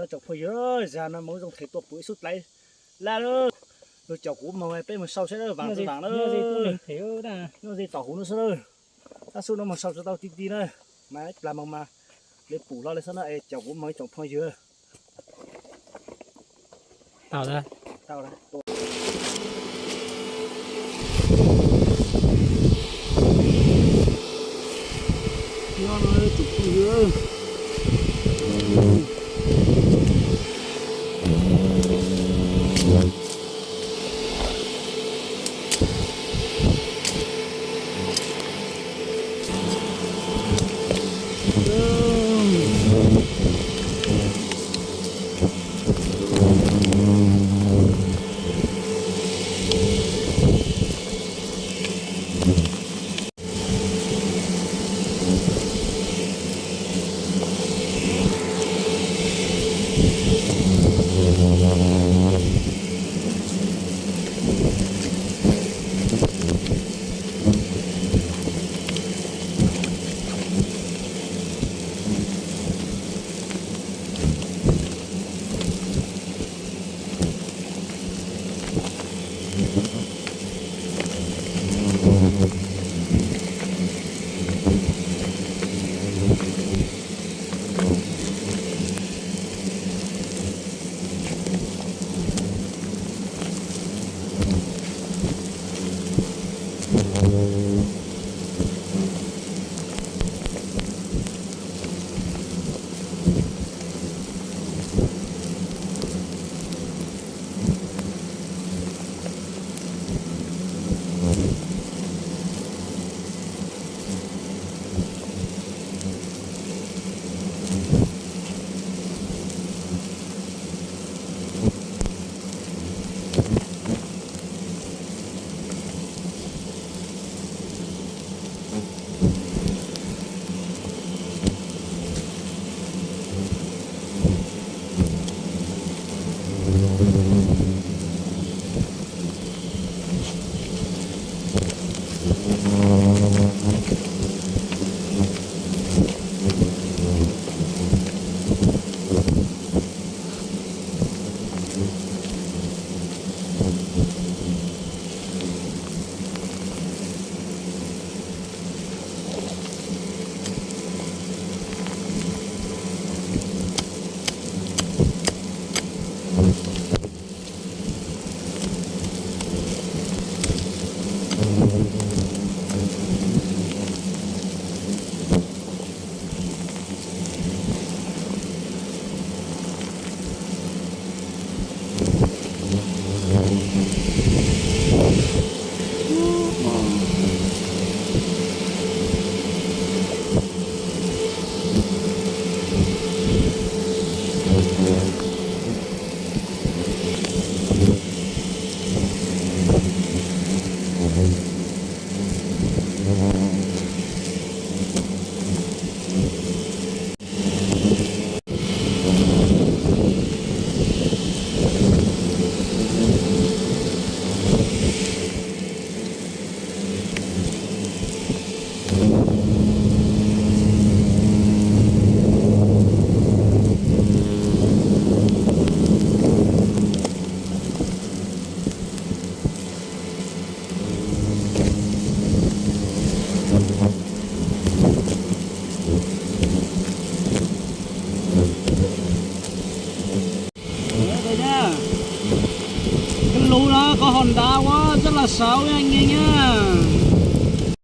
Tsoom phooj ywg, zag no mus zoo them tuaj pum ib xub dlaiv laj lawm. Nws caum kuv moog, peb moog sau saib lawm, vaam tsi vaam na. Nyob ze tom huv no xwb lawm. Tab xub no moog sau tsi tau ti ti na. Mas ib plag moog mas le pum hlo le xwb na, es caum kuv moog ib tsoom phooj ywg. Kab lus no qhov hauv nrad ua zaj los saud nyeej nyeej.